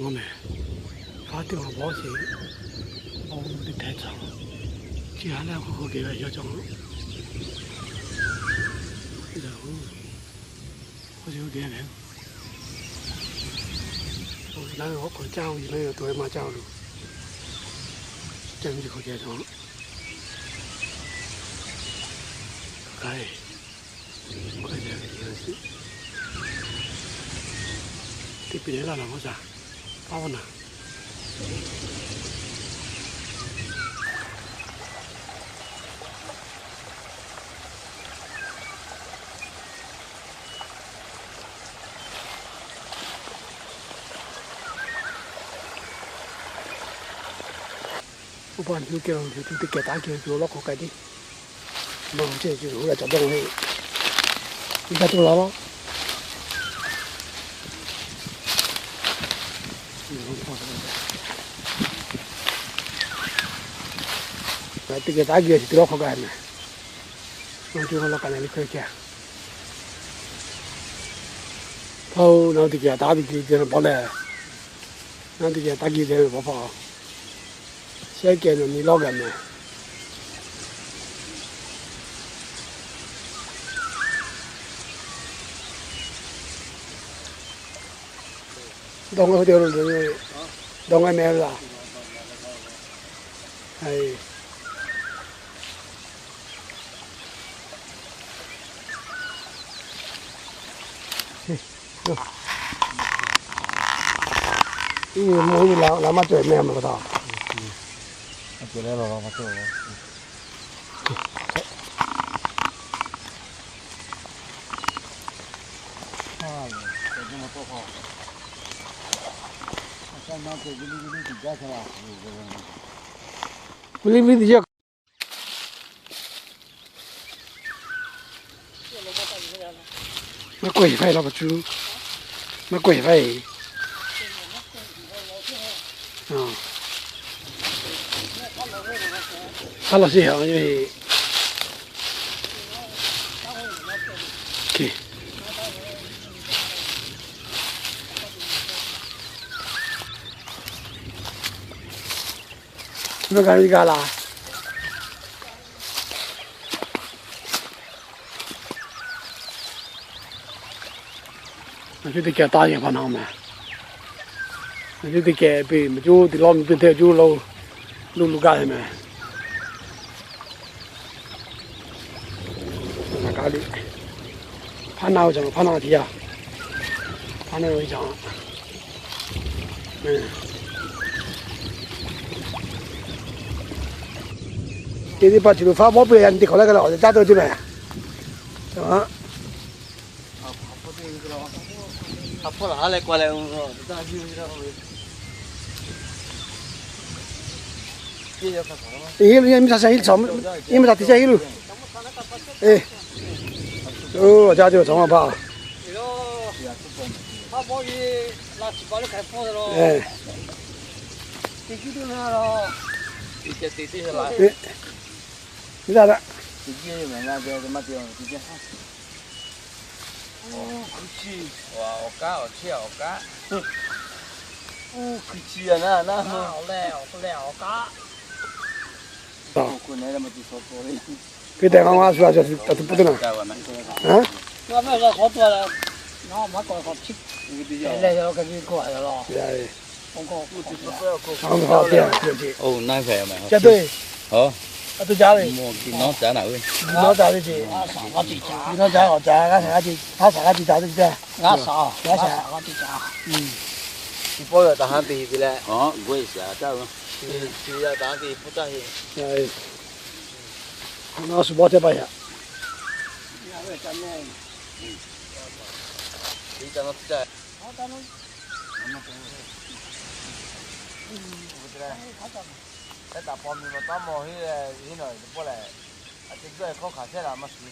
Mehˬ, hk'aˇ teˇ maˬ bawˆ sheˍ, bawˆ teˇ htehˇ cawˬ, chi hk'e leh hk'aw hk'aw geh ve yaˇ cawˬ, hk'aw geh ve, naˉ ve awˬ hk'aw caˇ ve, naˉ ve awˬ to ve maˇ caˇ ve lo, ca ve hk'aw geh cawˬ. Teˇ pehˍ laˇ laˬ maˇ shaˍ, paˇ vaˇ naˍ. Oˇ paˇ cuˇ kehˬ lo, cuˇ teˇ kehˬ taˉ kehˬ ve cuˇ lawˇ hk'aw k'ai tiˉ. Nawˬ hui chehˇ cuˇ lo g'a cawˬ dawˇ ve, iˉ kaˆ tuˬ la lawˇ. Teˇ kehˬ taˉ kehˬ ve cuˇ teˇ lawˇ hk'aw k'ai mehˬ. Nawˬ hui cuˇ lawˇ k'ai leh le hkawehˇ kehˬ. Hpaˇ-oˬ, nawˬ hui teˇ kehˬ taˉ kehˬ te bawˬ leh, nawˬ hui teˇ kehˬ taˉ kehˬ te bawˬ hpaˇ, shehˉ kehˬ nawˬ nyi lawˇ gaˬ mehˬ. Dawˇ ngaˇ hui te, dawˇ ngaˇ meh laˬ. Iˉ mvuhˇ la maˇ cawˬ meh maˬ pa taw. Ku liˇ viˉ teˇ yaˇ. Maˇ kawehˇ heˍ faiˇ laˇ pa cuˇ. Maˇ kawehˇ heˍ faiˇ. Hk'a laˬ sheˍ ha. Chi ma g'a ve g'a laˬ. Maˬ cuˇ teˇ kehˬ taˇ yehˬ hpaˇ na mehˬ. Maˬ cuˇ teˇ kehˬ peˇ maˬ cuˇ teˇ lawˇ nu teˇ htehˇ cuˇ lo, lo lo gaˇ ve mehˬ. Hpaˇ na ve ca, hpaˇ na ve teˇ yaˇ, hpaˇ na ve ca. Teˇ teˇ pa chi lo faˉ bawˆ piˇ leh yaꞈ nyi teˇ hk'awꞈ leh ka leh awˬ caˇ te ve ceˇ mehˬ. Iˉ, iˉ, miˇ sha sha hiˉ, iˉ, miˇ sha teˇ sha hiˉ lo. Eˬ, oˇ, awˬ caˇ te awˬ cawˬ ma pa. Eˬ, miˇ sha daꞈ. Awˬ hkui chi, awˬ kaˉ, awˬ chehˇ awˬ kaˉ. Oˇ hkui chi a na na. Hkui tehꞈ ma ma shu a shu a tuˬ pui teˇ na. Shu bawˆ teˇ pa yaꞈ. Hk'e taˍ paw miˬ ma taˉ maw hiˉ, hiˉ nawˬ pawˆ lehˬ, a te g'aˇ hkawˇ hkanˍ shehˉ la maˇ shuˍ.